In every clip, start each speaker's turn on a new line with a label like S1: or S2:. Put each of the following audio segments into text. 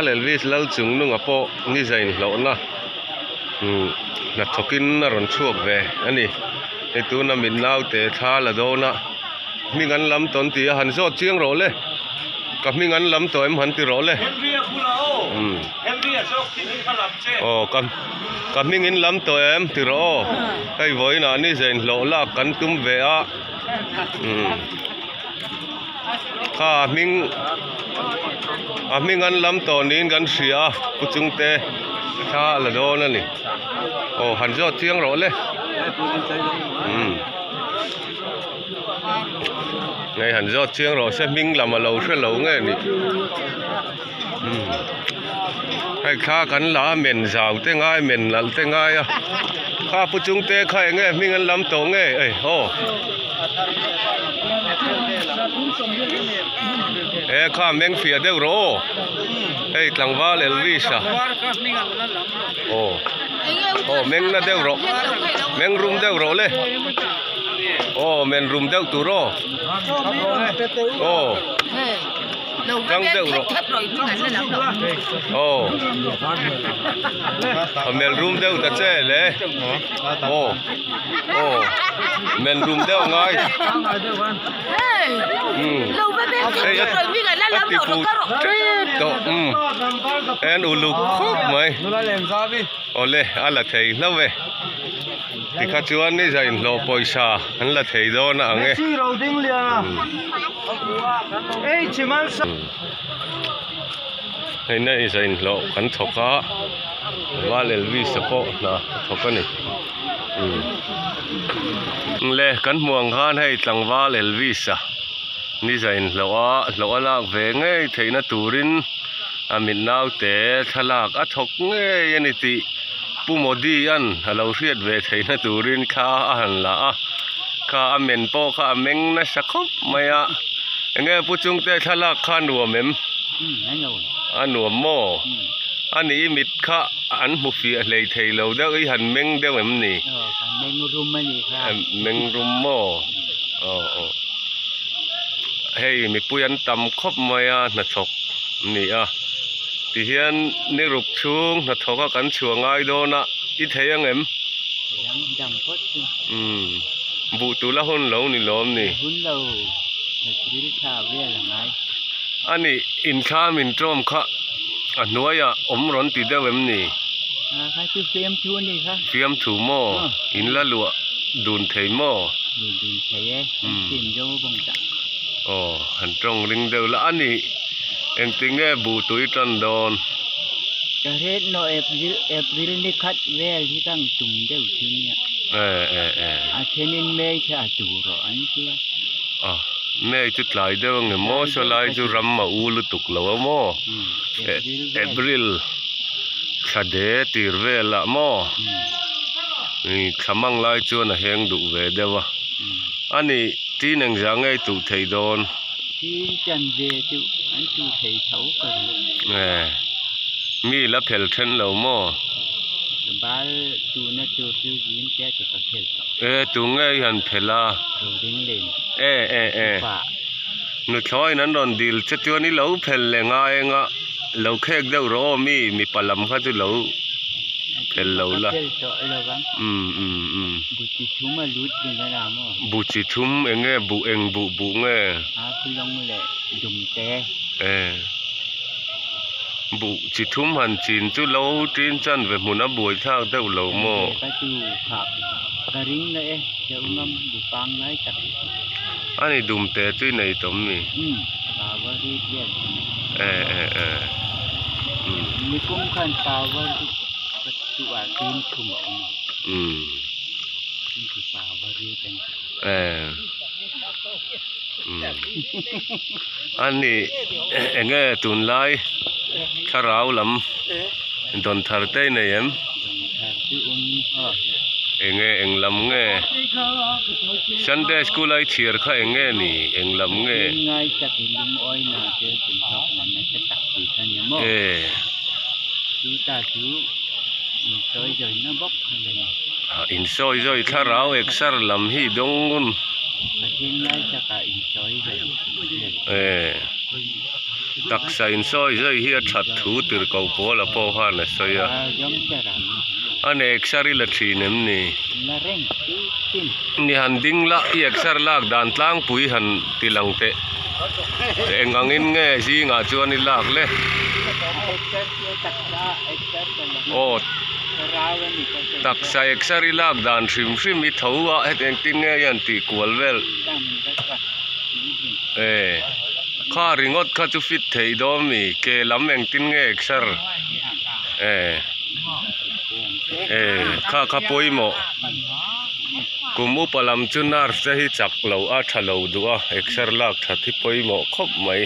S1: Tlangval Elvis Lalchungnunga pawh ni zain hlawhna hnathawkin a rawn chhuak ve a ni. Hei tuna mit naute thla la dawn a, hming an lam tawn tih a han zawt chiang rawh le. Ka hming an lam tawh em han ti rawh le. Aw ka ka hming in lam tawh em ti rawh aw. Hei vawiinah ni zain hlawh lak kan tum ve a. Kha a hming a hming an lam tawh niin kan hria a pu chungte thla a la dawn a ni aw han zawt chiang rawh le umm hei han zawt chiang rawh se hming lam a lo hre lo nge ni umm hei thla kan la a men zau te ngai men nalh te ngai a kha pu chungte kha eng nge hming an lam tawh nge ei aw. E kha meng fiah deuh rawh aw hei tlangval Elvis a aw aw meng na deuh rawh meng rum deuh rawh le aw men rum deuh tur aw aw. Tang deuh rawh. Aw. A mel rum deuh ta che le. Aw. Aw. Men rum deuh ngai. Hmm. Hei a a ti fu tep tawh. Hmm. En uluk khawp mai. Awle a la thei hlauh e. Tikha chuan ni zain hlawh pawisa an la thei dawn a ang e. Hei na i zain hlawh kan thawk a Val Elvis a pawh hna a thawk a ni. Le kan hmuh ang khan hei tlangval Elvis a ni zain hlawh a hlawh a lak ve ngei theihna turin a mit naute thlalak a thawk ngei a ni tih. Pu Modi an a lo hriat ve theihna turin thla a han la a, kha a men pawh kha a meng nasa khawp mai a, enge Pu Chungte thlalak kha a nuam em? A nuam maw? A nih i mit kha an hmu fiah hlei thei lo deuh i han meng deuh em ni? Meng rum maw? Aw aw. Hei mipui an tam khawp mai a hnathawk a ni a. Tihian ni ruk chhung hnathawk a kan chhuah ngai dawn a, i thei ang em?
S2: Thei ang, dam phawt chu.
S1: Umm, buh tur la hun lo ni lawm ni?
S2: Hun lo, April thla vel a ngai.
S1: A nih, inthla min tawm kha a hnuaiah awm rawn ti deuh em ni?
S2: A, kha chu fiamthu a ni kha.
S1: Fiamthu maw? In la luah dun thei maw?
S2: Luah dun thei e, kan fim zo bawng tak.
S1: Aw, han tawng ring deuh la, a nih. Engtinge buh tui tan dawn?
S2: Ka hret nawh April April ni khat vel hi ka ang tum deuh chu nia.
S1: E e e.
S2: A thenin May kha a tur rawh an tia.
S1: A, May chu tlai deuh ange maw? Saw lai chu ram a u lutuk lo a maw? April thla de tir velah maw? Thla mang lai chuan a heng duh ve deuh a. A nih, tin engzah nge i tuh thei dawn?
S2: Tin chan ve chu an tu thei tho ka ring.
S1: E, mi la phel then lo maw?
S2: Bal tuna tur chu zim te chu ka phel tawh.
S1: E, tu nge i han phel a?
S2: Roding len.
S1: E, e, e. Nuthlawiin an rawn dil che chuan i lo phel leh ngai anga lo khek deuh rawh aw mi mipa lam kha chu lo phel lo la.
S2: Ka phel tawh lo vang.
S1: Um, um, um.
S2: Bu chi thum a lut ding a la maw?
S1: Bu chi thum eng nge buh eng buh buh nge?
S2: A pulawng leh dum te.
S1: E. Buh chi thum han chin chu lo tin chan ve hmun a buai thlak deuh lo maw?
S2: Ka chu khah ka ring na e deuh ngam bu pangngai tak.
S1: A ni dum te chu i nei tawm mi?
S2: Um power hi hian.
S1: E e e. Um.
S2: Nikum khan power chu ka chu ah tin thum a awm a.
S1: Um. A ni eng nge tunlai thlarau lam dawn thar te i nei em? Eng nge eng lam nge? Sunday school a i chhiar kha eng nge ni eng lam nge? E. Insawi zawi thlarau eksar lam hi dawng ngun. Taksa insawi zai hi a that thu tir ko pawl a pawh khan a sawi a. A ne exer i la thin em ni? Ni han ding la i exer lak dan tlangpui han ti lang teh. Eng angin nge zingah chuan i lak le? Aw taksa exer i lak dan hrim hrim i tho a heti engtin nge i han tih kual vel? E kha ringawt kha chu fit thei dawn mi ke lam engtin nge exer e e kha kha pawimawh kum upa lam chu nerve te hi chak lo a tha lo duh a exer lak that hi pawimawh khawp mai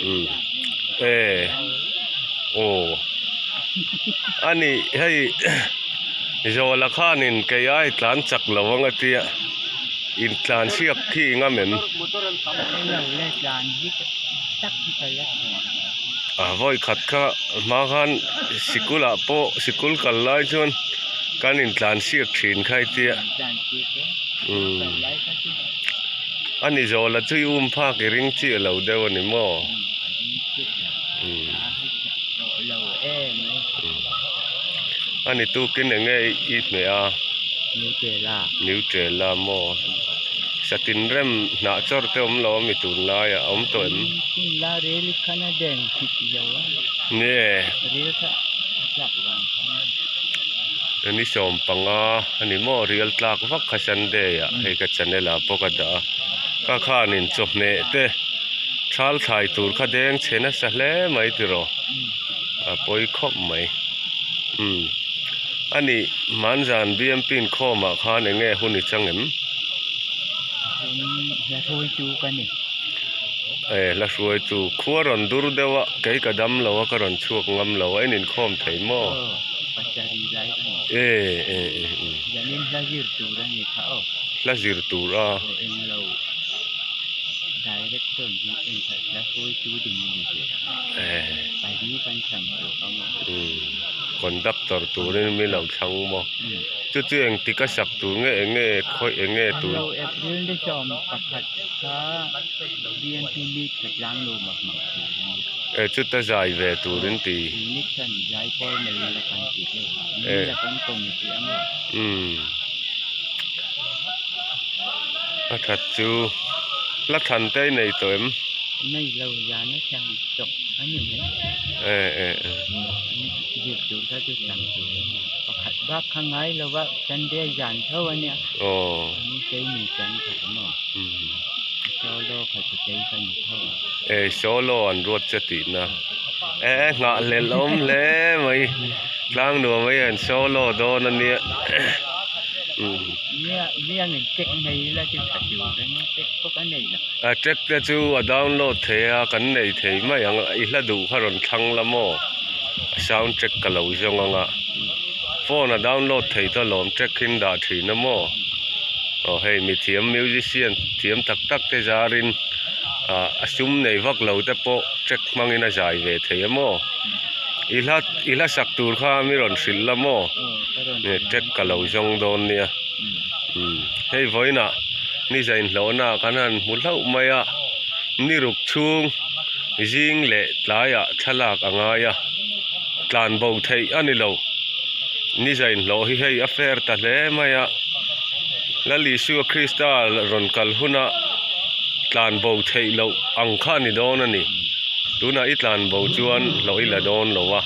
S1: umm e aw a nih hei Zawla khanin kei ai tlan chak lo ang a tia. Intlan chhiak khi ngam em? A vawi khat kha hma khan sikul ah pawh sikul kal lai chuan kan intlan chhiak thin kha i tia. Umm a ni zawla chu i um phak i ring chiah lo deuh a ni maw? Umm a ni tukin eng nge i hmeh a? Nutella maw? Satin rem hnah chawr te awm lo a mi tunlai ah awm tawh em? Nge ni 15 a ni maw rial tlak vak kha Sunday ah hei ka channel ah pawh ka dah a ka khanin chawhmeh te thal thlai tur kha deng chhe nasa hle mai tiraw a pawi khawp mai umm. A nih, hmanzan BMP inkhawmah khan eng nge hun i chang em?
S2: Hun hla hruaitu ka ni.
S1: E, hla hruaitu. Khua rawn dur deuh a, kei ka dam lo a, ka rawn chhuak ngam lo a, in inkhawm thei maw?
S2: Aw, pasarih lai ka ni.
S1: E, e, e, e.
S2: Zanin hla zir tur a ni kha aw.
S1: Hla zir tur a.
S2: Aw, eng lo. Director hi engkhat hla hruaitu ding a ni ve. Pali kan thlang tur ka maw?
S1: Conductor turin mi lo thlang maw? Chu chu engtik a sak tur nge eng nge khawi eng nge tur?
S2: Lo April ni 11 kha BNP meet ka tlang lo mak mak tur a ni.
S1: E chuta zai ve turin ti.
S2: Unit khan zai pawl nei la kan ti deuh a, mi la kan committee a maw?
S1: A that chu hla thlan te i nei tawh em?
S2: Nei lo zan a thlang chawp a ni mai.
S1: E e e.
S2: Zir tur kha chu thlang tur a ni. Pakhat bak kha ngai lo va Sunday zan tho a nia.
S1: Aw.
S2: Ni kei ni chan khat a maw? Solo kha chu kei ka ni tho a.
S1: E solo an ruat che tihna. E nghah hlelh awm hle mai. Tlang nuam mai hian solo dawn a nia. A track te chu a download thei a kan nei thei mai ang i hla duh kha rawn thlang la maw a sound track ka lo zawng ang a phone a download thei ta lawm track hi an dah thin a maw aw hei mithiam musician thiam tak tak te zarin ah a sum nei vak lo te pawh track hmangin a zai ve thei a maw. I hla i hla sak tur kha mi rawn hrilh la maw? Nge track ka lo zawng dawn nia. Umm hei vawiinah ni zain hlawhna kan han hmu hlauh mai a, ni ruk chhung zing leh tlaiah thlalak a ngai a, tlan bo theih a ni lo. Ni zain hlawh hi hei a fair ta hle mai a, Lal Isua Krista rawn kal huna tlan bo theih loh ang kha a ni dawn a ni. Tunah i tlan bo chuan hlawh i la dawn lo a,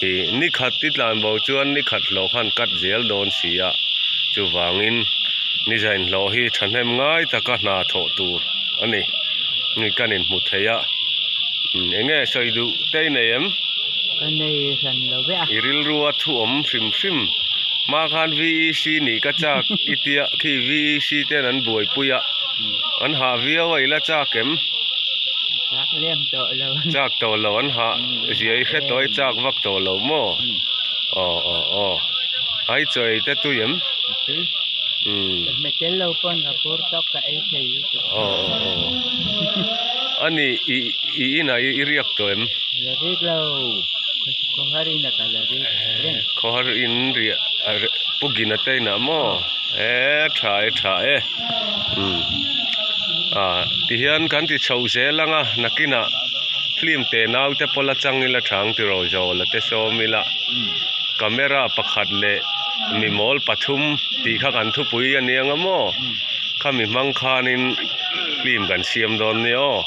S1: ih ni khat i tlan bo chuan ni khat hlawh khan cut zel dawn si a, chuvangin ni zain hlawh hi thahnem ngai taka hna thawh tur a ni, ni kan inhmu thei a, eng nge sawi duh te i nei em?
S2: Ka nei hran lo ve a.
S1: I rilrua thu awm hrim hrim hma khan VEC nih ka chak i tia khi VEC ten an buaipui a, an hah viau a i la chak em?
S2: Chak lem tawh lo.
S1: Chak tawh lo an hah zia i hre tawh i chak vak tawh lo maw? Aw aw aw. Ai chaw ei te tui em?
S2: Tui.
S1: Umm.
S2: Ka hmet tel lo pawn ka pur tawk ka ei thei lutuk.
S1: Aw aw aw. Ani i i inah i riak tawh em?
S2: La rik lo. Khawhar inah ka la rik reng.
S1: Khawhar in riah Pu Gina te inah maw? E tha e tha e. Umm ah tihian kan ti chho zel ang a nakinah. Film te naute pawh la chang ila chang tiraw Zawla te sawm ila camera pakhat leh mi mawl pathum tih kha kan thupui a nia nga maw khami hmang khanin film kan siam dawn nia aw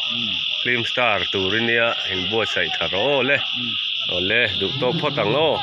S1: film star tur i nia inbuatsaih tha rawh aw le awle duh tawk phawt ang aw.